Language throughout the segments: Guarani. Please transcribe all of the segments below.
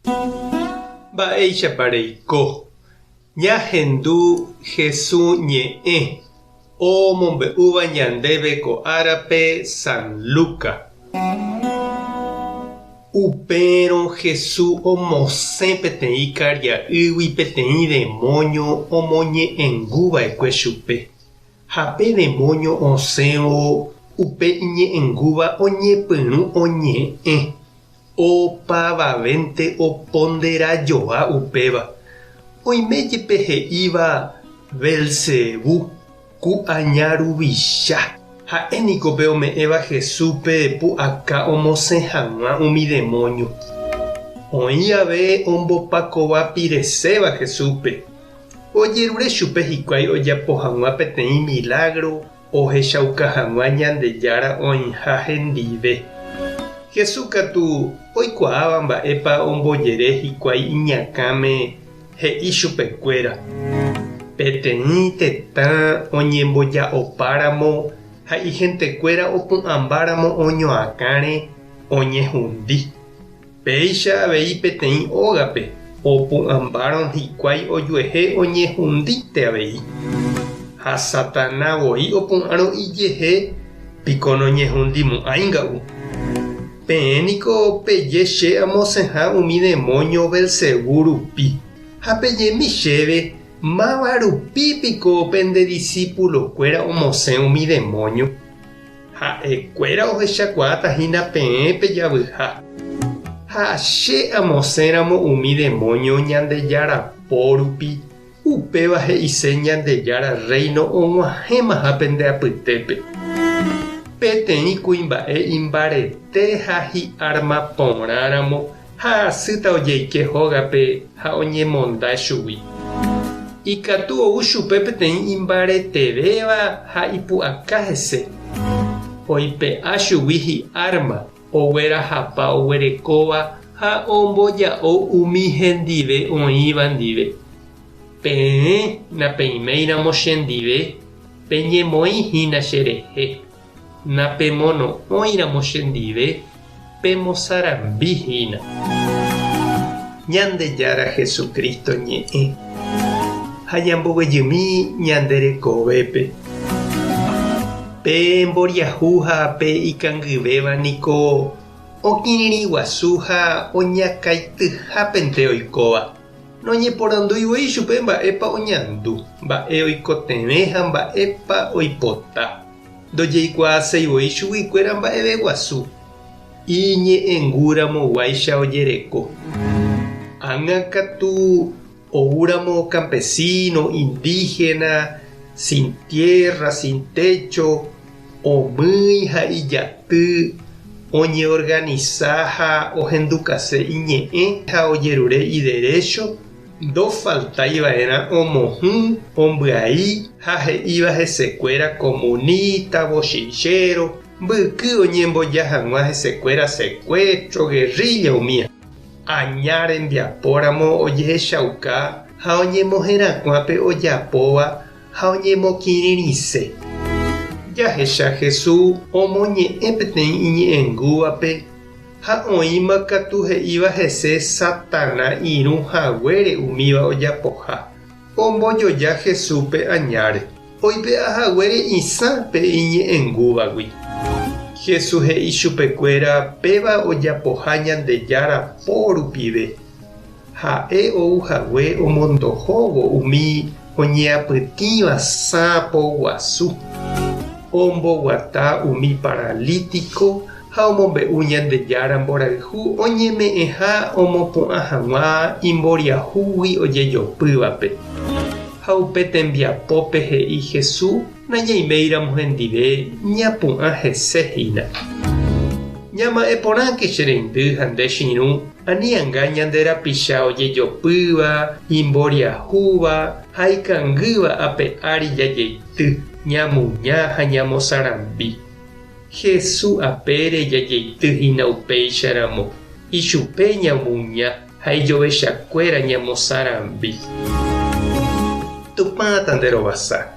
Mba'éichapa reiko? Ñahendu Hesu ñe'ẽ omombe'úva ñandéve ko árape San Luca. Upérõ Hesu omosẽ peteĩ karia'ýgui peteĩ demóño omoñe'ẽnguva'ekue chupe. Ha pe demóño osẽvo upe iñe'ẽngúva oñepyrũ oñe'ẽ. Opavavénte opondera joa upéva. Oime jepe he'íva Belcebú, ku aña ruvicha. Ha'e niko pe ome'ẽva Jesúspe pu'aka omosẽ hag̃ua umi demóño. Oĩ ave ombopakova pireséva Jesúspe. Ojerure chupe hikuái ojapo hag̃ua peteĩ milágro ohechauka hag̃ua Ñandejára oĩha hendive. Jesús katu oikuaáva mba'épa ombojere hikuái iñakãme he'i chupekuéra, Peteĩ tetã oñemboja'opáramo ha ihentekuéra opu'ãmbáramo oñoakãre, oñehundi. Péicha avei peteĩ ógape opu'ãmbárõ hikuái ojuehe oñehundíte avei. Ha Satana voi opu'ãrõ ijehe piko noñehundimo'ãi nga'u. Peẽ niko peje che amosẽha umi demóño Belcebú rupi, ha pejemi chéve máva rupi piko pende disípulokuéra omosẽ umi demóño. Ha'ekuéra ohechakuaáta hína peẽ pejavyha. Ha che amosẽramo umi demóño Ñandejára po rupi, upéva he'ise Ñandejára Rréino og̃uahẽmaha pende apytépe. Peteĩ kuimba'e imbarete ha hi'árma porãramo ha asýta ojeike hógape ha oñemonda chugui. Ikatu ou chupe peteĩ imbaretevéva ha ipu'aka hese. Oipe'a chugui hi'árma, oguerahapa oguerekóva ha omboja'o umi hendive oĩva ndive. Peẽ napeiméiramo chendive, peñemoĩ hína cherehe. Napemono'õiramo chendive, pemosarambi hína. Ñandejára Jesucristo ñe'ẽ ha ñamboguejymi ñande rekovépe. Pe mboriahu ha pe ikangyvéva niko okirirĩ guasu ha oñakaityhápente oikóva. Noñeporandúi voi chupe mba'épa oñandu, mba'e oikotevẽ ha mba'épa oipota. Ndojeikuaaséi voi chuguikuéra mba'eve guasu, iñe'ẽngúramo guáicha ojereko. Ág̃a katu oúramo campesino, indígena, sin tierra, sin techo, omýi ha ijaty, oñeorganisa ha ohendukase iñe'ẽ ha ojerure iderécho, Ndofaltái va'erã omohũ, ombyai ha he'íva hesekuéra komunísta, bochinchero, mbyky oñemboja hag̃ua hesekuéra secuestro, guerrilla umía. Aña rembiapóramo ojehechauka ha oñemoherakuã pe ojapóva ha oñemokirirĩse. Jahecha Jesús omoñe'ẽ peteĩ iñe'ẽngúvape Ha oĩma katu he'íva hese Satana irũ haguére umíva ojapoha, ombojoja Jesúspe añáre, oipe'a haguére isã pe iñe'ẽngúvagui. Jesús he'i chupekuéra péva ojapoha Ñandejára po rupive, ha'e ou hague omondohóvo umi oñeapytĩva sã poguasu, omboguata umi paralítiko ha omombe'u Ñandejára mborayhu oñeme'ẽha omopu'ã hag̃ua imboriahúgui ojejopývape. Ha upe tembiapópe he'i Hesu nañaiméiramo hendive ñapu'ã hese hína. Ñama'ẽ porãke che reindy ha nde che irũ, ani anga ñande rapicha ojejopýva, imboriahúva ha ikangýva ape ári jajeity, ñamuña ha ñamosarambi. Hesu apére jajeity hína upéicharamo, ichupe ñamuña ha ijovechakuéra ñamosarambi. Tupã tanderovasa,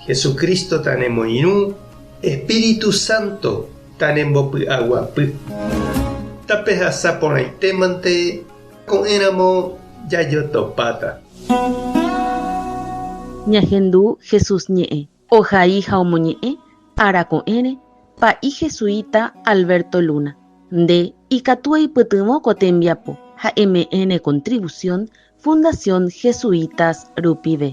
Jesucristo tanemoirũ, Espíritu Santo tanembopy'aguapy. Tapehasa porãitémante. Ko'ẽramo jajotopáta. Ñahendu Jesús ñe'ẽ, ohai ha omoñe'ẽ ára ko'ẽre pa'i jesuita Alberto Luna. Nde ikatu eipytyvõ ko tembiapo ha eme'ẽ ne contribución Fundación Jesuitas rupive.